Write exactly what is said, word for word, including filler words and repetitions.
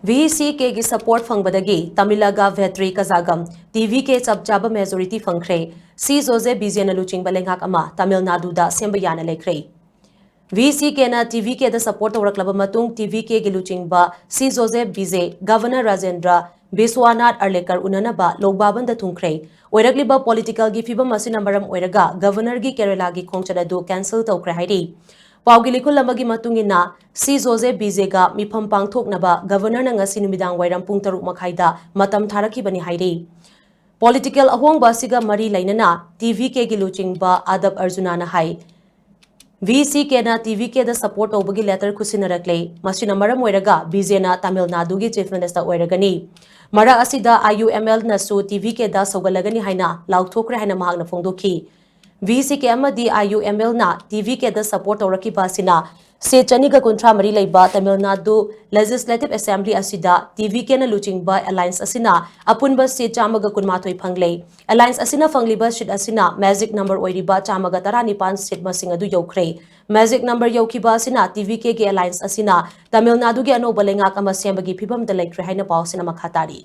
VCKꯒꯤ support ꯐꯪꯕꯗꯒꯤ ꯇꯃꯤꯂꯒ ꯚꯦꯇ꯭ꯔꯤ ꯀꯖꯥꯒꯝ TVK ꯆꯞ ꯆꯥꯕ majority ꯐꯪꯈ꯭ꯔꯦ꯫ ꯁꯤ ꯖꯣꯁꯦꯐ ꯕꯤꯖꯦꯅ ꯂꯨꯆꯤꯡꯕ ꯂꯩꯉꯥꯛ ꯑꯃ ꯇꯃꯤꯜ ꯅꯥꯗꯨꯗ ꯁꯦꯝꯕ ꯌꯥꯅ ꯂꯩꯈ꯭ꯔꯦ꯫ VCKꯅ TVKꯗ support ꯇꯧꯔꯛꯂꯕ ꯃꯇꯨꯡ TVKꯒꯤ ꯂꯨꯆꯤꯡꯕ ꯁꯤ ꯖꯣꯁꯦꯐ ꯕꯤꯖꯦ ꯒꯚꯔꯅꯔ ꯔꯥꯖꯦꯟꯗ꯭ꯔ ꯕꯤꯁ꯭ꯋꯥꯅꯥꯊ ꯑꯔꯂꯦꯀꯔ ꯎꯅꯅꯕ ꯂꯣꯛ ꯚꯕꯟꯗ ꯊꯨꯡꯈ꯭ꯔꯦ꯫ ꯑꯣꯏꯔꯛꯂꯤꯕ political ꯒꯤ ꯐꯤꯕꯝ ꯑꯁꯤꯅ ꯃꯔꯝ ꯑꯣꯏꯔꯒ ꯒꯚꯔꯅꯔꯒꯤ ꯀꯦꯔꯦꯂꯥꯒꯤ ꯈꯣꯡꯆꯠ ꯑꯗꯨ cancel ꯇꯧꯈ꯭ꯔꯦ ꯍꯥꯏꯔꯤ꯫ ꯄꯥꯎꯒꯤ ꯂꯤꯈꯨꯜ ꯑꯃꯒꯤ ꯃꯇꯨꯡ ꯏꯟꯅ ꯁꯤ ꯖꯣꯁꯦꯐ ꯕꯤꯖꯦꯒ ꯃꯤꯐꯝ ꯄꯥꯡꯊꯣꯛꯅꯕ ꯒꯚꯔꯅꯔꯅ ꯉꯁꯤ ꯅꯨꯃꯤꯗꯥꯡ ꯋꯥꯏꯔꯝ ꯄꯨꯡ ꯇꯔꯨꯛ ꯃꯈꯥꯏꯗ ꯃꯇꯝ ꯊꯥꯔꯛꯈꯤꯕꯅꯤ ꯍꯥꯏꯔꯤ꯫ Political ꯑꯍꯣꯡꯕ ꯑꯁꯤꯒ ꯃꯔꯤ ꯂꯩꯅꯅ TVKꯒꯤ ꯂꯨꯆꯤꯡꯕ ꯑꯥꯗꯞ ꯑꯔꯖꯨꯅꯥꯅ ꯍꯥꯏ, VCKꯅ TVKꯗ support ꯇꯧꯕꯒꯤ letter ꯈꯨꯠꯁꯤꯟꯅꯔꯛꯂꯦ꯫ ꯃꯁꯤꯅ ꯃꯔꯝ ꯑꯣꯏꯔꯒ ꯕꯤꯖꯦꯅ ꯇꯥꯃꯤꯜ ꯅꯥꯗꯨꯒꯤ Chief Minister ꯑꯣꯏꯔꯒꯅꯤ꯫ ꯃꯔꯛ ꯑꯁꯤꯗ IUMLꯅꯁꯨ TVKꯗ ꯁꯧꯒꯠꯂꯒꯅꯤ ꯍꯥꯏꯅ ꯂꯥꯎꯊꯣꯛꯈ꯭ꯔꯦ ꯍꯥꯏꯅ ꯃꯍꯥꯛꯅ ꯐꯣꯡꯗꯣꯛꯈꯤ꯫ VCK ꯑꯃꯗꯤ IUMLꯅ TVKꯗ support ꯇꯧꯔꯛꯈꯤꯕ ꯑꯁꯤꯅ seat ꯆꯅꯤꯒ ꯀꯨꯟꯊ꯭ꯔꯥ ꯃꯔꯤ ꯂꯩꯕ ꯇꯥꯃꯤꯜ ꯅꯥꯗꯨ Legislative Assembly ꯑꯁꯤꯗ TVKꯅ ꯂꯨꯆꯤꯡꯕ alliance ꯑꯁꯤꯅ ꯑꯄꯨꯟꯕ seat ꯆꯥꯝꯃꯒ ꯀꯨꯟꯃꯥꯊꯣꯏ ꯐꯪꯂꯦ꯫ Alliance ꯑꯁꯤꯅ ꯐꯪꯂꯤꯕ seat ꯑꯁꯤꯅ magic number ꯑꯣꯏꯔꯤꯕ ꯆꯥꯝꯃꯒ ꯇꯔꯥꯅꯤꯄꯥꯟ seat ꯃꯁꯤꯡ ꯑꯗꯨ ꯌꯧꯈ꯭ꯔꯦ꯫ Magic number ꯌꯧꯈꯤꯕ ꯑꯁꯤꯅ TVKꯒꯤ alliance ꯑꯁꯤꯅ ꯇꯥꯃꯤꯜ ꯅꯥꯗꯨꯒꯤ ꯑꯅꯧꯕ ꯂꯩꯉꯥꯛ ꯑꯃ ꯁꯦꯝꯕꯒꯤ ꯐꯤꯚꯝꯗ ꯂꯩꯈ꯭ꯔꯦ ꯍꯥꯏꯅ ꯄꯥꯎ ꯑꯁꯤꯅ ꯃꯈꯥ ꯇꯥꯔꯤ꯫